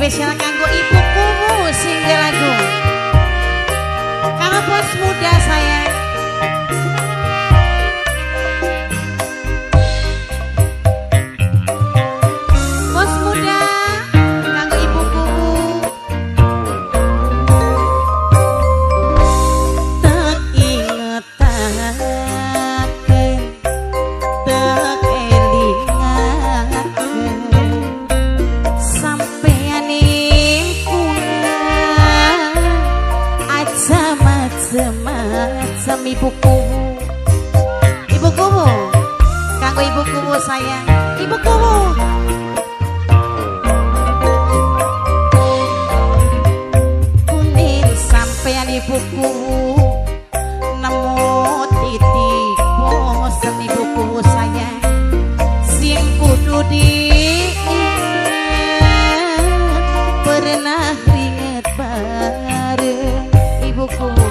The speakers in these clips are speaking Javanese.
Spesial kanggo ibu kuwu sing lagu. Kanggo bos muda sayang. Bos muda kanggo ibu kuwu. Tak ingetake, tak elingake, sampeyan aja macem-macem ibu kuwu. Ibu kuwu, kanggo ibu kuwu sayang. Ibu kuwu. Kuning sampeyan ibu kuwu, nemu titik bosen ibu kuwu sayang. Sing kudu diinget, pernah ringet bareng ibu kuwu.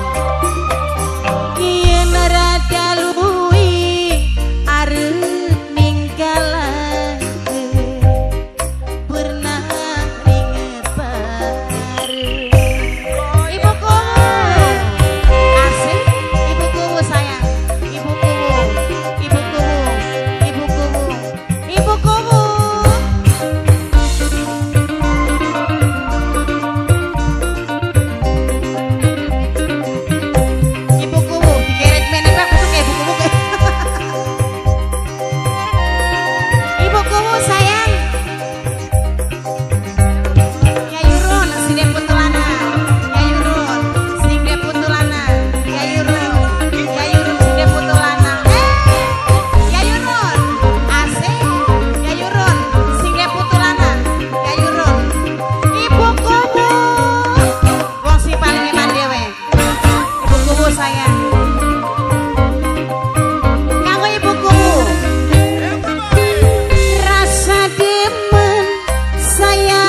Yen rada luwi arep ninggalake, pernah ringet bareng ibu kuwu. Asik ibu kuwu sayang. Ibu kuwu, ibu kuwu, ibu kuwu, ibu kuwu. Ibu kuwu dikeret meneh Pak kudu kayak ibu kuwu. Ibu kuwu sayang. Ya Yurun sing putulana. Ya Yurun sing putulana. Ya Yurun, ya Yurun sing putulana. Ya Yurun asik. Ya Yurun sing putulana. Ya Yurun. Ibu kuwu. Wong sing paling eman dhewe. Ibu kuwu sayang. Kanggo ibu kuwu. Rasa demen saya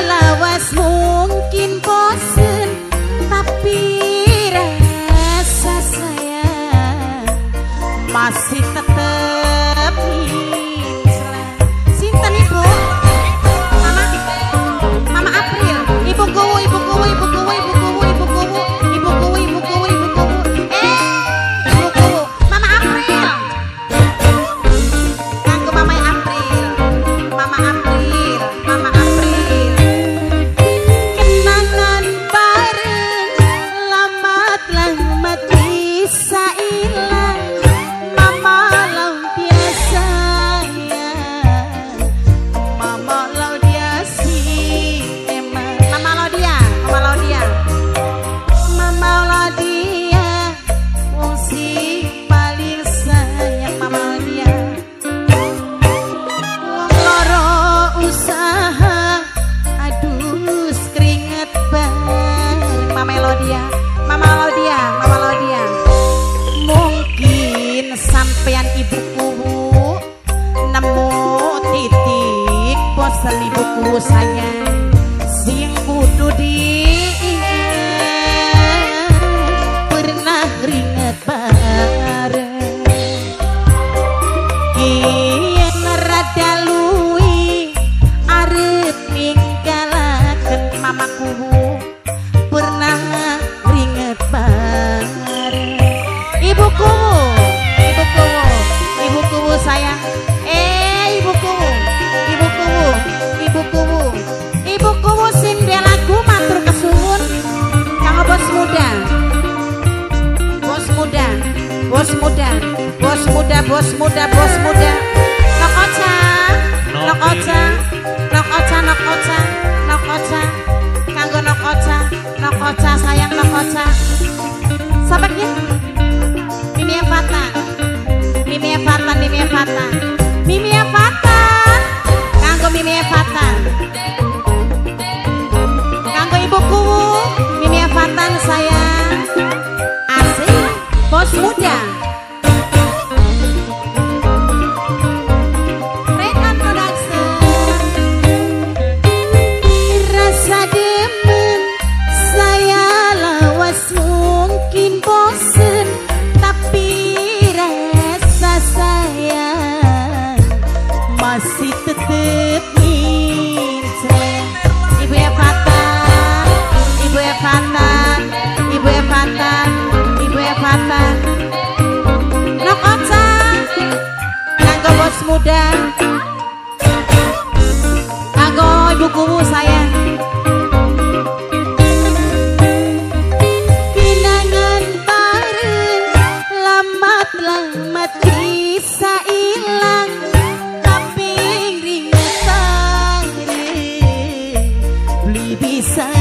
lawas mungkin bosen, tapi rasa sayang masih tetep incelan. Sinten ibu? Mama, Mama April. Ibu kuwu, ibu kuwu, ibu kuwu, ibu kuwu, ibu kuwu, ibu kuwu, ibu kuwu, ibu kuwu. Ibu kuwu, Mama April. Kanggo Mama April, Mama April, Mama April. Kenangan bareng lamat-lamat bisa ilang. Mama lau dia sayang, Mama lau dia si emang. Mama lau dia, Mama lau dia, Mama lau dia, wong si paling sayang Mama lau dia. Wong loro usaha, aduh keringet bareng. Mama Melodia, Mama Melodia, Mama Melodia. Mungkin sampean ibu kuwu nemu titik bosen ibu kuwu sayang. Sing kudu diinget, pernah ringet bareng. Yen rada luwi arep ninggalaken mama kuwu, pernah ringet bareng. Ibu kuwu, ibu kuwu, ibu kuwu sayang. Ibu kuwu, ibu kuwu, ibu kuwu, ibu kuwu sing lagu matur kesuwun kanggo bos muda. Bos muda, bos muda, bos muda, bos muda, bos muda. Nok oca, nok oca, nok oca, nok oca, nok oca. Kanggo nok oca, nok oca sayang nok oca. Sapa ki? Mimi Fata. Mimi Fata, Mimi Fata. Mimi Fata. Kanggo Mimi Fata. Kanggo ibu kuwu, Mimi Fata sayang. Asik, bos muda. Rekan Production. Rasa demen saya lawas mungkin bosen, tapi rasa sayang masih tetep ngincer. Ibu ya Pak.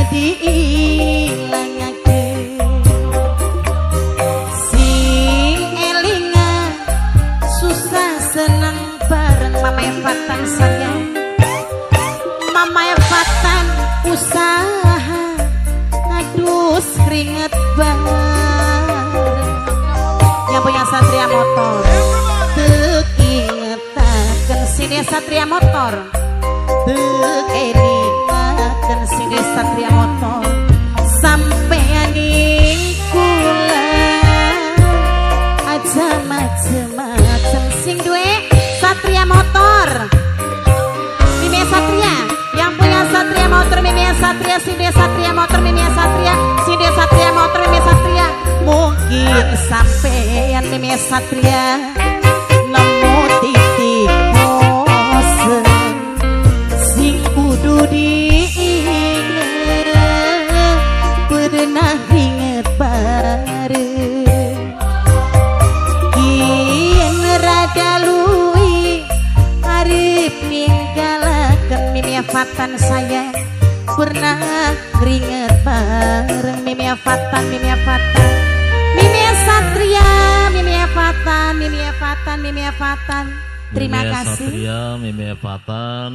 diilangake sing elinga susah seneng bareng Mama Fatan sayang Mama Fatan usaha aduh keringet bareng yang punya Satria Motor teu sini Satria Motor teu sini Satria Motor sampean ning kula aja macem-macem sing duwe Satria Motor Mimi Satria yang punya Satria Motor Mimi Satria sing duwe Satria Motor Mimi Satria sing duwe Satria Motor Mimi Satria mungkin sampean Mimi Satria nemu titik bosen sing kudu diinget pernah inget bareng yen rada luwi arep ninggalaken Mimi Fatan sayang pernah keringet bareng Mimi Fatan Mimi Fatan Mimi Satria Mimi Fatan Mimi Fatan Mimi Fatan terima Mimi kasih Satria Mimi Fatan.